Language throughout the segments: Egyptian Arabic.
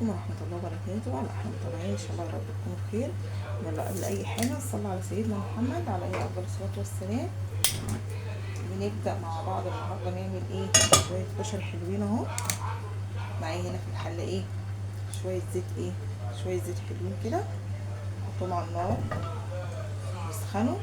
عليكم ورحمة الله وبركاته. على احلى متابعين، ان شاء الله يا رب تكونوا بخير. يلا قبل اي حاجة نصلي على سيدنا محمد عليه افضل الصلاة والسلام. بنبدا مع بعض النهارده نعمل ايه؟ شوية كشري حلوين اهو. معايا هنا في الحلة ايه؟ شوية زيت، ايه شوية زيت حلوين كده، نحطهم على النار يسخنوا.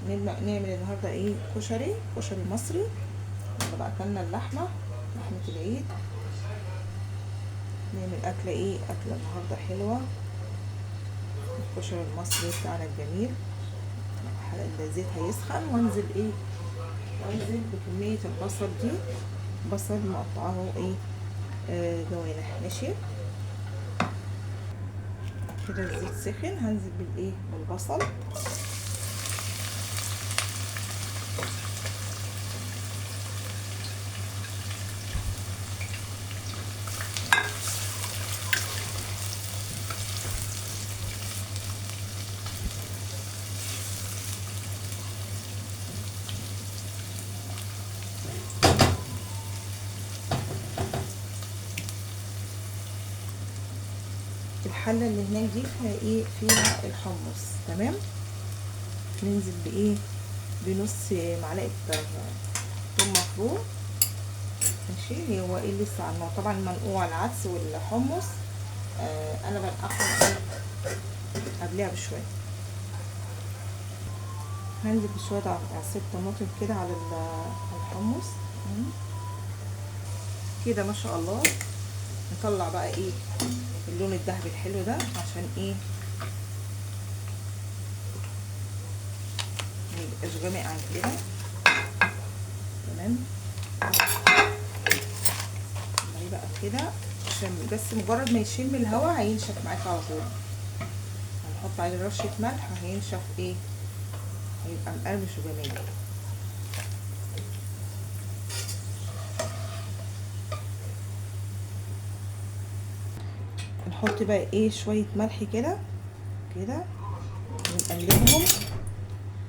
نعمل النهارده ايه؟ كشري، كشري مصري. يلا بقى اكلنا اللحمة، لحمه العيد. نعمل اكله ايه؟ اكله النهارده حلوة، الكشري المصري بتاعنا الجميل. الزيت هيسخن وانزل ايه؟ وانزل بكمية البصل دي، بصل مقطعه ايه؟ جوانح. ماشي كده الزيت سخن، هنزل بالايه؟ بالبصل. الحلة اللي هناك دي فيها ايه؟ فيها الحمص. تمام. ننزل بايه؟ بنص معلقه ثوم مفروم. ماشي. هو ايه لسه على النار؟ طبعا منقوع العدس والحمص، انا بنقعهم قبلها بشوية. هنزل بشوية عصير طماطم كده على الحمص كده، ما شاء الله. نطلع بقى ايه اللون الذهبي الحلو ده، عشان ايه؟ ما يبقاش غامق عن كده. تمام. بقى كده عشان بس مجرد ما يشم الهواء هينشف معاك على طول. هنحط عليه رشه ملح هينشف ايه؟ هيبقى مقرمش وجميل. نحط بقى ايه؟ شوية ملح كده كده، ونقلبهم.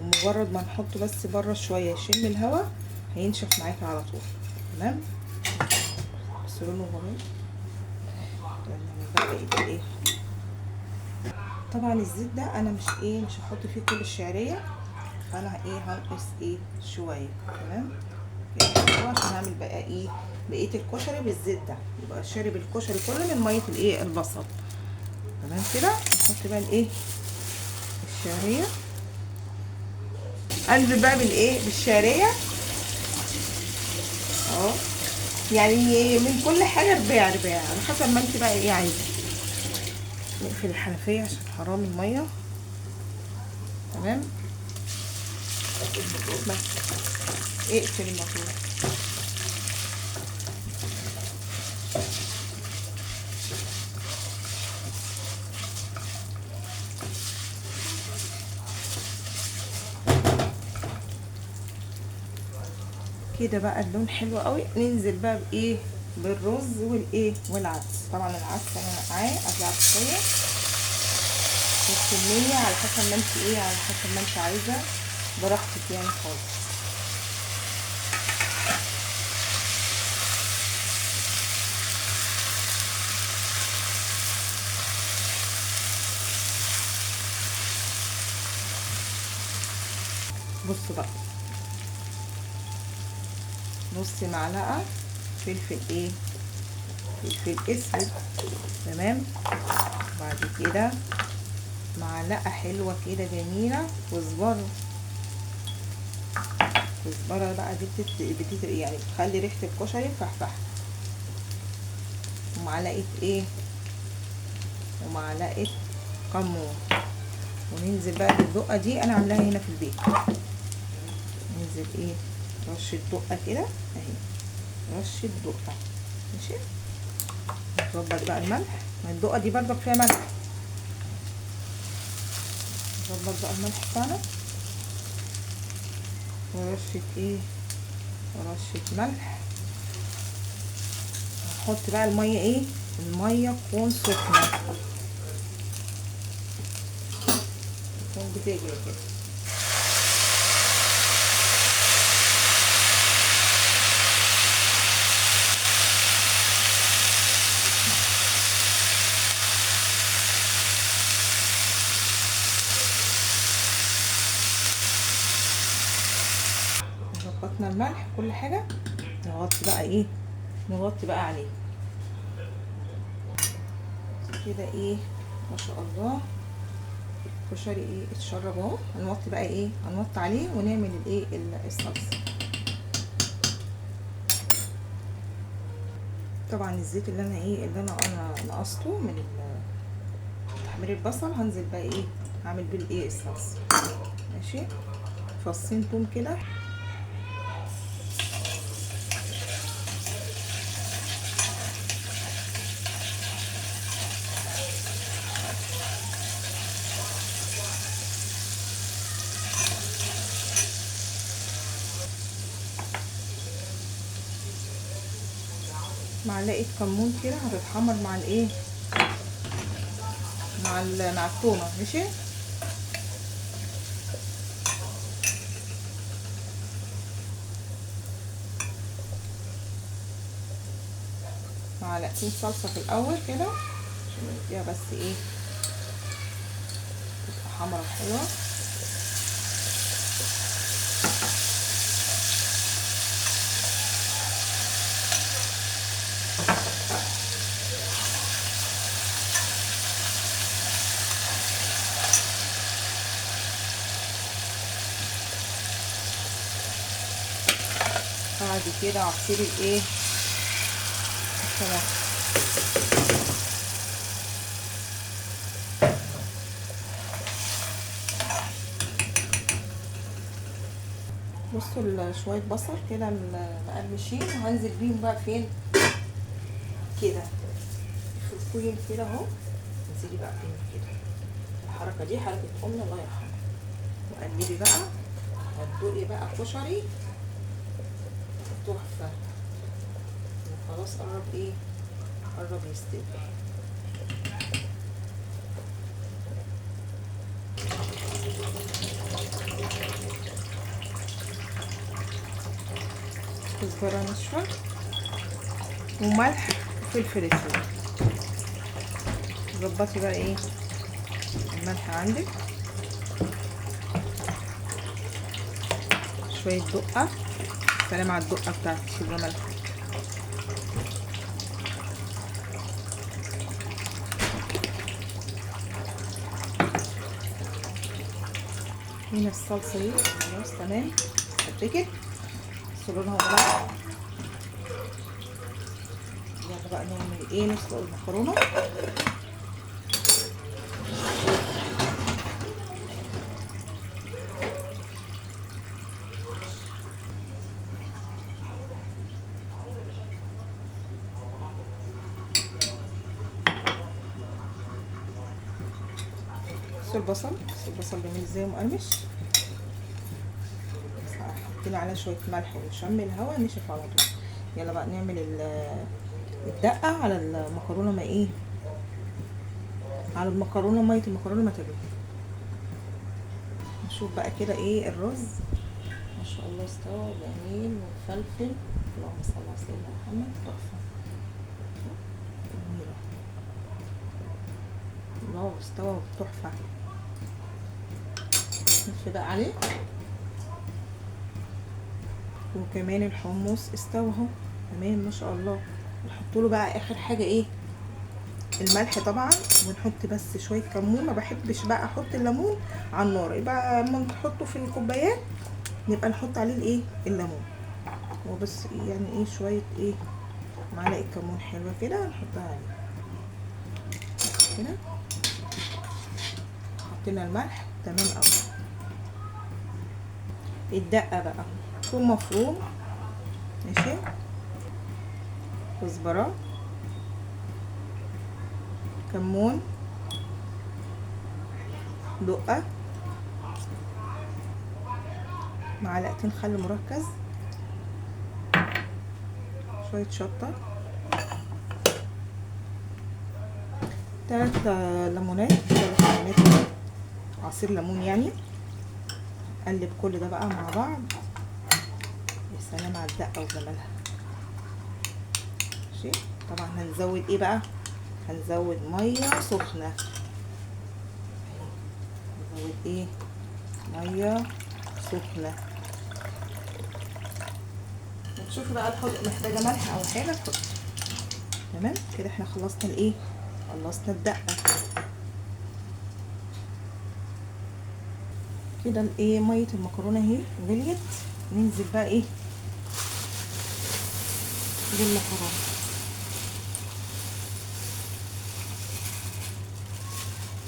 ومجرد ما نحطه بس بره شوية يشم الهواء هينشف معاك على طول. تمام. بس لونه جميل. بقى ايه؟ طبعا الزيت ده انا مش ايه، مش هحط فيه كل الشعرية، فانا ايه هنقص ايه شوية. تمام كده، عشان هعمل بقى ايه بقية الكشري بالزيت ده، يبقى شارب الكشري كله من مية الايه البصل. تمام كده. نحط بقى الايه الشعرية. انزل بقى بالايه بالشعريه اهو، يعني من كل حاجة رباع رباع على حسب ما انت بقى ايه عايزه. نقفل الحنفية عشان حرام المية. تمام. بس اقفل الموتور. كده بقى اللون حلو قوي. ننزل بقى بايه؟ بالرز والايه والعدس. طبعا العدس انا نقعاه قبل شوية، الكمية على حسب ما انت ايه، على حسب ما انت عايزه، براحتك يعني خالص. بصوا بقى، نص معلقه فلفل ايه؟ فلفل اسود. تمام. وبعد كده معلقه حلوة كده جميلة كزبره. الكزبره بقى دي بتت يعني بتخلي ريحه الكشري مفحفحه. ومعلقة ايه؟ ومعلقة كمون. وننزل بقى بالدقه دي، انا عاملاها هنا في البيت. ننزل ايه؟ رشه دقه كده اهي، رشه دقه. ماشي. نظبط بقى الملح، ما الدقة دي برضك فيها ملح. نظبط بقى الملح بتاعنا، ورشه ايه؟ ورشه ملح. هنحط بقى المية ايه؟ المية تكون سخنة، تكون بتغلي كده. ظبطنا الملح كل حاجة. نغطي بقى ايه، نغطي بقى عليه كده. ايه ما شاء الله الكشري ايه اتشرب اهو. هنوطي بقى ايه، هنوطي عليه ونعمل الايه الصلصه. طبعا الزيت اللي انا ايه اللي انا نقصته من تحمير البصل هنزل بقى ايه هعمل بيه الايه الصلصه. ماشي، فصين توم كده، معلقه كمون كده هتتحمر مع الايه مع التومه. ماشي، معلقتين صلصه في الاول كده عشان نديها بس ايه تبقى حمرا حلوة. بعد كده عصير الايه الطماطم. بصوا شوية بصل كده مقرمشين، وهنزل بيهم بقى فين كده في الكوين كده اهو. انزلي بقى فين كده، الحركة دي حركة امي الله يرحمها. وقلبي بقى، هتدوقي بقى كشري تحفة. وخلاص قرب ايه، قرب يستوي. كزبره ناشفة وملح وفلفل اسود. ظبطي بقى ايه الملح عندك، شوية دقه، سلام على الدقة بتاعتي شوفوا ملح. هنا الصلصه دي خلاص تمام اتسبكت، صلونها بقى. يلا بقى نعمل ايه، نسلق المكرونه. البصل، البصل جميل ازاي مقرمش. حطينا عليه شوية ملح وشم الهواء نشف على طول. يلا بقى نعمل الدقة على المكرونه، ما ايه على المكرونه، مية المكرونه ما تغلي. نشوف بقى كده ايه الرز ما شاء الله استوى جميل ومفلفل. اللهم صل على سيدنا محمد، تحفة جميلة. الله استوى تحفة. نطفي بقى عليه. وكمان الحمص استوى اهو تمام ما شاء الله. نحط له بقى اخر حاجة ايه، الملح طبعا، ونحط بس شوية كمون. ما بحبش بقى احط الليمون على النار، يبقى اما نحطه في الكوبايات نبقى نحط عليه الايه الليمون. وبس يعني ايه شوية ايه معلقه كمون حلوة كده نحطها عليه كده. حطينا الملح تمام قوي. الدقة بقى ثوم مفروم، ماشي، كزبره، كمون، دقه، معلقتين خل مركز، شوية شطه، 3 ليمونات، 3 ليمونات عصير ليمون يعني. قلب كل ده بقى مع بعض. يا سلام على الدقة وجمالها. ماشي، طبعا هنزود ايه بقى، هنزود مية سخنة، هنزود ايه مية سخنة. شوفي بقى الحط محتاجه ملح او حاجة تحطي. تمام كده احنا خلصنا الايه، خلصنا الدقة كده. الايه مية المكرونه اهي غليت، ننزل بقى ايه بالمكرونه.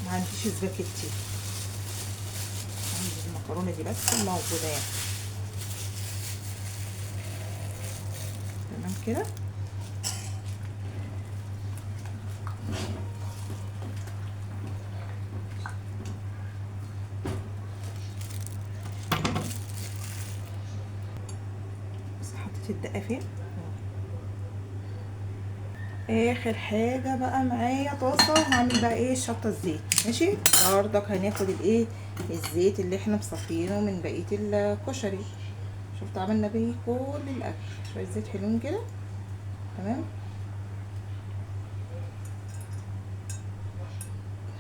ما عنديش سباكيتي، عندي المكرونه دي بس الموجودة يعني. تمام كده. بس حطيت الدقة فين؟ اخر حاجة بقى معايا طاسه، وهعمل بقى ايه شطه الزيت. ماشي، النهارده هناخد الايه الزيت اللي احنا مصفينه من بقية الكشري. شفت عملنا بيه كل الاكل، شوية زيت حلوين كده. تمام،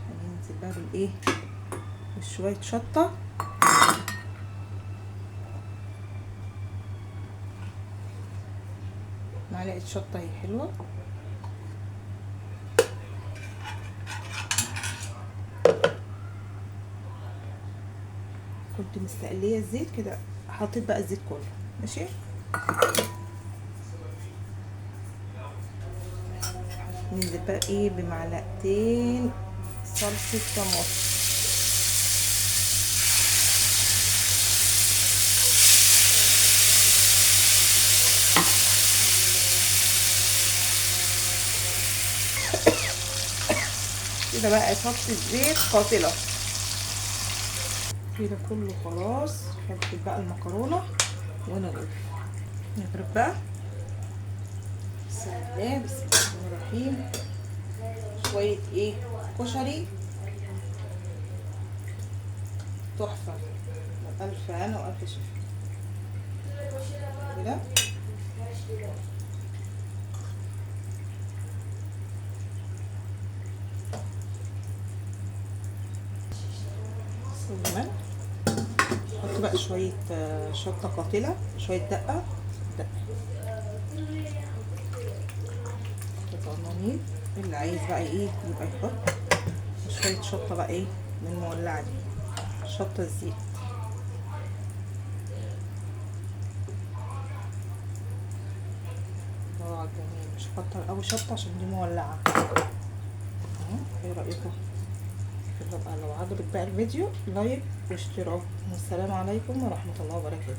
هننزل بقى بالايه بشوية شطه. معلقه شطه اهي حلوة. كنت مستقليه الزيت كده، حطيت بقى الزيت كله. ماشي، ننزل بقى ايه بمعلقتين صلصه طماطم. كده بقى صلصه زيت قاتله كده كله. خلاص حطيت بقى المكرونه ونغرف. نغرف بقى، بسم الله، بسم الله الرحمن الرحيم. شوية ايه كشري تحفة، الف هنا والف شفا كده. تمام، نحط بقى شوية شطه قاتله، شوية دقه دقه طماطم، اللي عايز بقى ايه يبقى يحط شوية شطه بقى ايه من المولعه دي، شطه الزيت. الله على الجميل. مش هكتر قوي شطه عشان دي مولعه. ايه رايكم؟ يبقى لو عجبك بقى الفيديو لايك واشتراك، والسلام عليكم ورحمة الله وبركاته.